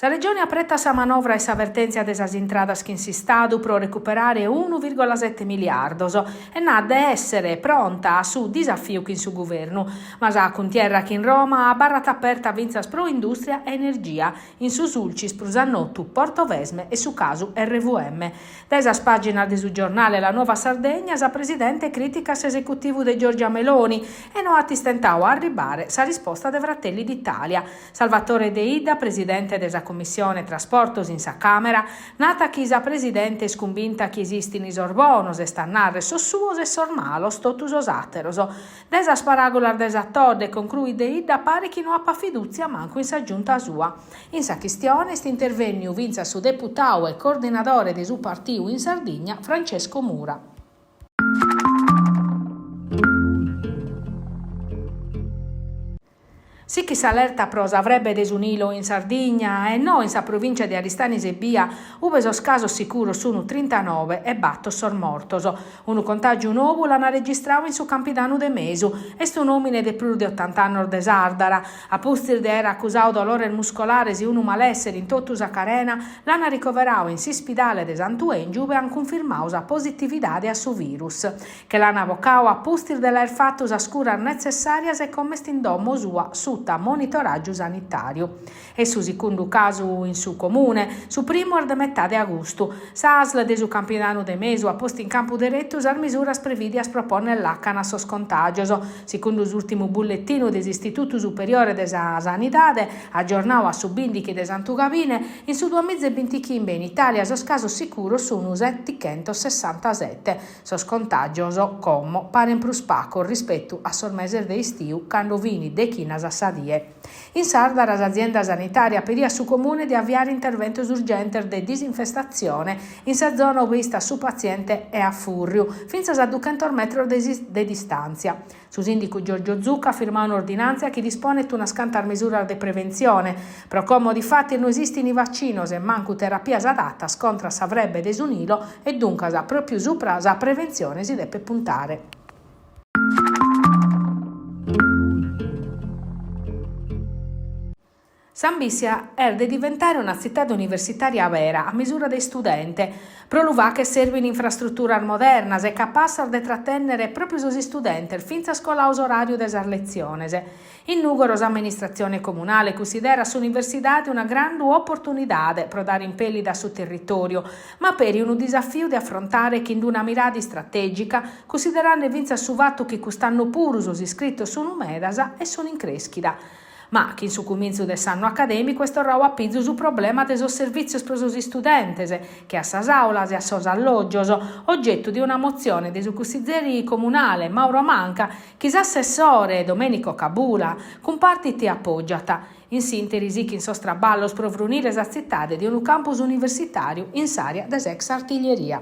Sa Regione apretat sa manovra e sa vertèntzia de sas intradas chin s'Istadu pro recuperare unu vìrgola sete miliardos e nat de èssere pronta a su disafiu chin su Guvernu. Ma sa cuntierra chin Roma abarrat aperta fintzas pro indùstria e energia, in su Sulcis prus a notu Portovesme e su casu RVM. Dae sas pàginas de su giornale La Nuova Sardegna sa presidente crìticat s'esecutivu de Giorgia Meloni e no at istentadu a arribare sa risposta de Fratelli d'Italia. Salvatore Deidda, presidente de sa Commissione Trasportos in sa Càmera, nat chi sa presidente est cumbinta chi esistin sos bonos, est a nàrrere sos suos e sos malos, totu sos àteros. Dae sas paràgulas de sa Todde, concruit Deidda, paret chi no apat fidùtzia mancu in sa giunta sua. In sa chistione est intervènniu fintzas su deputadu e coordinadore de su partiu in Sardigna, Francesco Mura. Sichit s'alerta pro sa frebbe de su Nilo in Sardigna e no in sa provìncia de Aristanis ebbia, ube sos casos sicuros sunt trintanoe e bator sos mortos. Unu contàgiu nou l'ant registradu in su Campidanu de Mesu. Est un'òmine de prus de otant'annos de Sàrdara. A pustis de àere acusadu dolores muscolares e unu malèssere in totu sa carena, l'ant ricoveradu in s'ispidale de Santu 'Èngiu ube ant cunfirmadu sa positividade a su virus. Che l'an bocadu a pustis de l'aer fatu sas curas netzessàrias e como est in domo sua suta monitoràgiu sanitàriu. Est su segundu casu in su comune, su primu est de metade agustu. Sa ASL de su Campidanu de Mesu at postu in campu deretu sas misuras prevìdias pro pònnere làcana a sos contàgios. Segundu s'ùrtimu bulletinu de s'Istitutu Superiore de sa Sanidade, agiornadu a su bìndighi de Santu Gabine, in su duamiza e bintichimbe in Itàlia sos casos sicuros sunt setichentosessantasete. Sos contàgios, como, parent prus pacos rispetu a sos meses de istiu, cando fint dechinas a sa die. In Sàrdara s'azienda sanitària pediat a su Comune de aviare interventos urgentes de disinfestatzione in sa zona ube istat su patziente e a fùrriu, fintzas a duchentos metros de distàntzia. Su sìndicu Giorgio Zucca at firmadu un'ordinàntzia chi disponet unas cantas mesuras de preventzione. Pro como difatis no esistint vacinos e mancu terapias adatas contra sa frebbe de su Nilo e duncas pròpiu supra sa preventzione si depet puntare. S'ambissia est de diventare una tzitade universitària bera, a misura de istudente. Pro lu fàghere serbint infrastruturas modernas e capassas de tratènnere pròpiu sos istudentes fintzas coladu s'oràriu de sas letziones. In Nùgoro s'amministratzione comunale cunsiderat s'universidade una grandu oportunidade pro dare impèllida a su territòriu, ma peri unu disafiu de afrontare chin una mirada istratègica, cunsiderende fintzas su fatu chi cust'annu puru sos iscritos sunt medas e sunt in crèschida. Ma chin su cumintzu de s'annu acadèmicu est torradu a pizu su problema de sos servìtzios pro sos istudentes, che a sas àulas e a sos allògios, ogetu de una motzione de su cussizeri comunale Mauro Manca, chi s'assessore Domenico Cabula cumpartit e apògiat. In s'ìnteri sichin sos traballos pro frunire sa tzitade de unu campus universitàriu in s'àrea de s'ex artiglieria.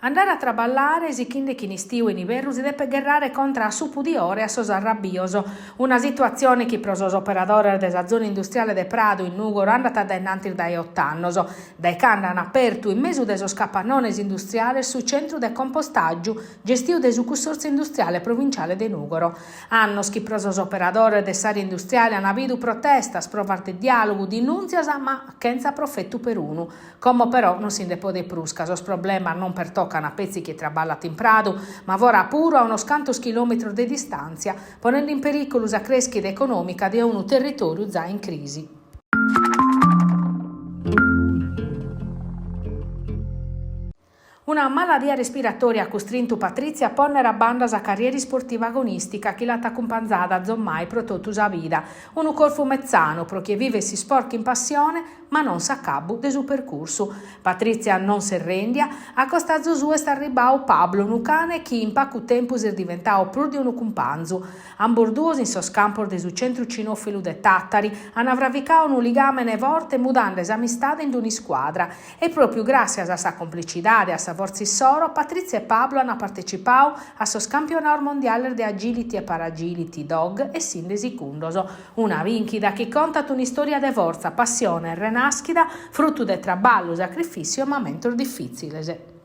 Andare a traballare, sichinde chi in istiu e in iberru si depet gherrare contra a su pudiore e a sos arrabios. Una situatzione chi pro sos operadores de sa zona industriale de Pradu in Nùgoro andat a dae in antis dae ot'annos, dae cando an apertu in mesu de sos capannones industriales su centru de compostàgiu gestiu de su Cussòrtziu Industriale Provinciale de Nùgoro. Annos chi pro sos operadores de s'àrea industriale an bidu protestas, provas de diàlogu, dinùntzias, ma chentza profetu perunu. Como però non si nde podet prus ca sos problemas non pertocan petzi chie traballat in Pradu, ma fora puru a unos cantos chilòmetros de distàntzia, ponende in perìculu sa crèschida econòmica de unu territòriu zai in crisi. Una maladia respiratòria at custrintu Patrizia a pònnere a banda sa carriera isportiva agonìstica chi l'at acumpanzada azommai pro totu sa vida. Unu corfu metzanu pro chie vivet s'isport chin passione, ma non s'acabbu de su percursu. Patrizia non s'est rèndia, a costazu suo est arribbadu Pablo, unu cane chi in pagu tempus est diventadu prus de unu cumpanzu. Ambos duos in sos campos de su Centru Cinòfilu de Tàtari ant fravicadu unu ligàmene forte mudande s'amistade in un'iscuadra E pròpiu gràssias a sa complicidade e a sa fortza issoro, Patrizia e Pablo ant partecipadu a sos campionados mondiales de agility e paragility dog essinde segundos. Una bìnchida chi contat un'istòria de fortza, passione e renàschida, frutu de traballu, sacrifìssiu e mamentos difìtziles.